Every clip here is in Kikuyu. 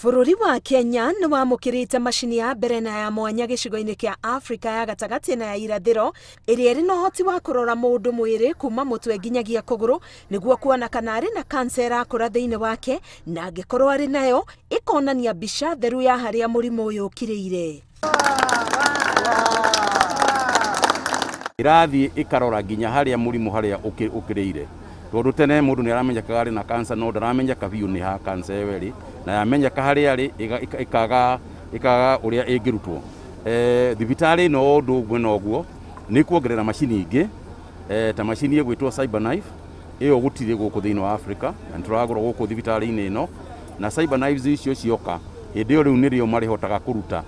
Bũrũri wa Kenya nĩ wamũkĩrĩte macini ya mbere na ya mwanya gĩcigo-inĩ kĩa Afrika ya gatagatĩ na ya irathĩro ĩrĩa ĩrĩ na ũhoti wa kũrora mũndũ mwĩrĩ kuma mũtwe nginyagia kũgũrũ nĩguo kuona kana arĩ na kansa ĩrakũra thĩinĩ wake, na angĩkorwo arĩ nayo ĩkonania mbica theru ya harĩa mũrimũ ũyũ ũkirĩire. Ĩrathiĩ ĩkarora nginya harĩa mũrimũ harĩa ũkĩrĩire, tondũ tene mũndũ nĩ aramenyekaga arĩ na kansa no ndaramenyeka biũ nĩ ha kansa ĩyo ĩrĩ, na yamenyeka harĩa arĩ ĩkaga ũrĩa ĩngĩrutwo. Thibitarĩ ĩno ũndũ ũmwe na ũguo nĩ kuongerera macini ingĩ, ta macini ĩgwĩtwo CyberKnife ĩyo gũtirĩ gũkũ thĩinĩ wa Afrika na nĩ tũragũra gũkũ thibitarĩ-inĩ ĩno, na CyberKnives icio cioka hĩndĩ ĩyo rĩu nĩrĩo marĩhotaga kũruta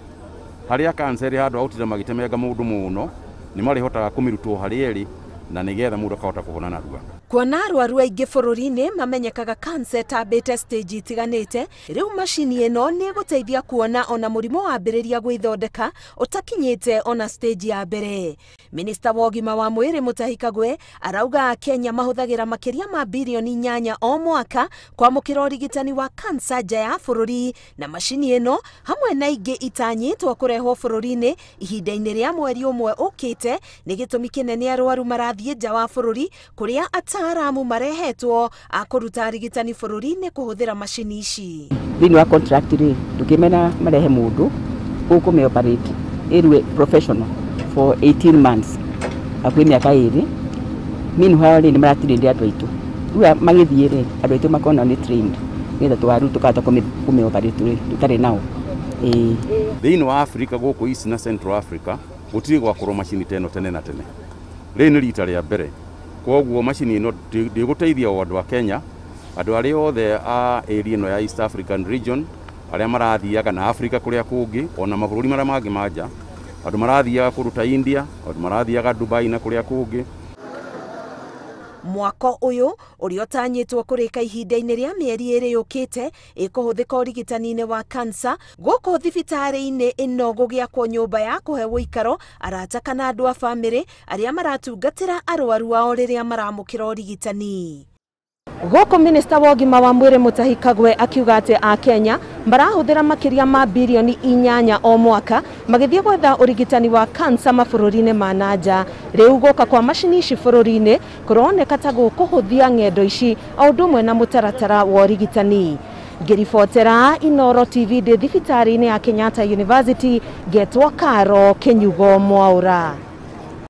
harĩa kansa ĩrĩ, handũ ha gũtinda magĩtemenga mũndũ mũno nĩ marĩhotaga kũmĩrutwo harĩa ĩrĩ na nĩgetha mũndũ akahota kũhona narua. Kuona arwaru aingĩ bũrũri-inĩ mamenyekaga kansa ĩtambĩte stage itiganĩte, rĩu macini ĩno nĩ ĩgũteithia kuona ona mũrimũ wambĩrĩria gwĩthondeka ũtakinyĩte ona stage ya mbere. Minista wa ũgima wa mwĩrĩ Mutahi Kagwe arauga Kenya mahũthagĩra makĩria ma birioni 8 o mwaka kwamũkĩra ũrigitani wa kansa nja ya bũrũri, na macini ĩno hamwe na ingĩ itanyĩtwo kũrehwo bũrũri-inĩ ihinda-inĩ rĩa mweri ũmwe ũkĩte nĩ gĩtũmi kĩnene arwaru marathiĩ nja wa bũrũri kũrĩa ataaramu marehetwo a kũruta arigitani bũrũri-inĩ kũhũthĩra macini ici. Thĩinĩ wa contract rĩ, ndũkĩmena marehe mũndũ ũkũmĩ operate ĩrue professional for 18 months hakuhĩ mĩaka 2. Meanwhile rĩ, nĩ maratirĩndĩ andũ aitũ, rĩu magĩthiĩ rĩ, andũ aitũ makona nĩ trained nĩgetha tũwaru tũkahota kũmĩ operate rĩ tũtarĩ nao. Thĩinĩ wa Africa gũkũ East na Central Africa gũtirĩ gwakorwo macini ta ĩno tene na tene, rĩrĩ nĩ rita rĩa mbere. Koguo macini ĩno ndĩgũteithia o andũ a Kenya, andũ arĩa othe a area ĩno ya East African region arĩa marathiaga na Africa kũrĩa kũngĩ, ona mabũrũri marĩa mangĩ ma nja, andũ marathiaga kũndũ ta India, andũ marathiaga Dubai na kũrĩa kũngĩ. Mwako ũyũ ũrĩa ũtanyĩtwo kũrĩka ihinda-inĩ rĩa mĩeri 2 yũkĩte ĩkũhũthĩka ũrigitani-inĩ wa kansa gũkũ thibitarĩ-inĩ ĩno gũgĩakwo nyũmba ya kũhe ũikaro arata kana andũ a bamĩrĩ arĩa maratungatĩra arwaru ao rĩrĩa maramũkĩra ũrigitani. Gũkũ minista wa ũgima wa mwĩrĩ Mutahi Kagwe akiuga atĩ a Kenya marahũthĩra makĩria ma birioni 8 o mwaka magĩthiĩ gwetha ũrigitani wa kansa mabũrũri-inĩ ma na nja. Rĩu gũka kwa macini ici bũrũri-inĩ kũroneka ta gũkũhũthia ng'endo ici o ũndũ ũmwe na mũtaratara wa ũrigitani. Ngĩribotera Inooro TV ndĩ thibitarĩ-inĩ ya Kenyatta University, ngetwo Karo Kĩnyugo Mwaũra.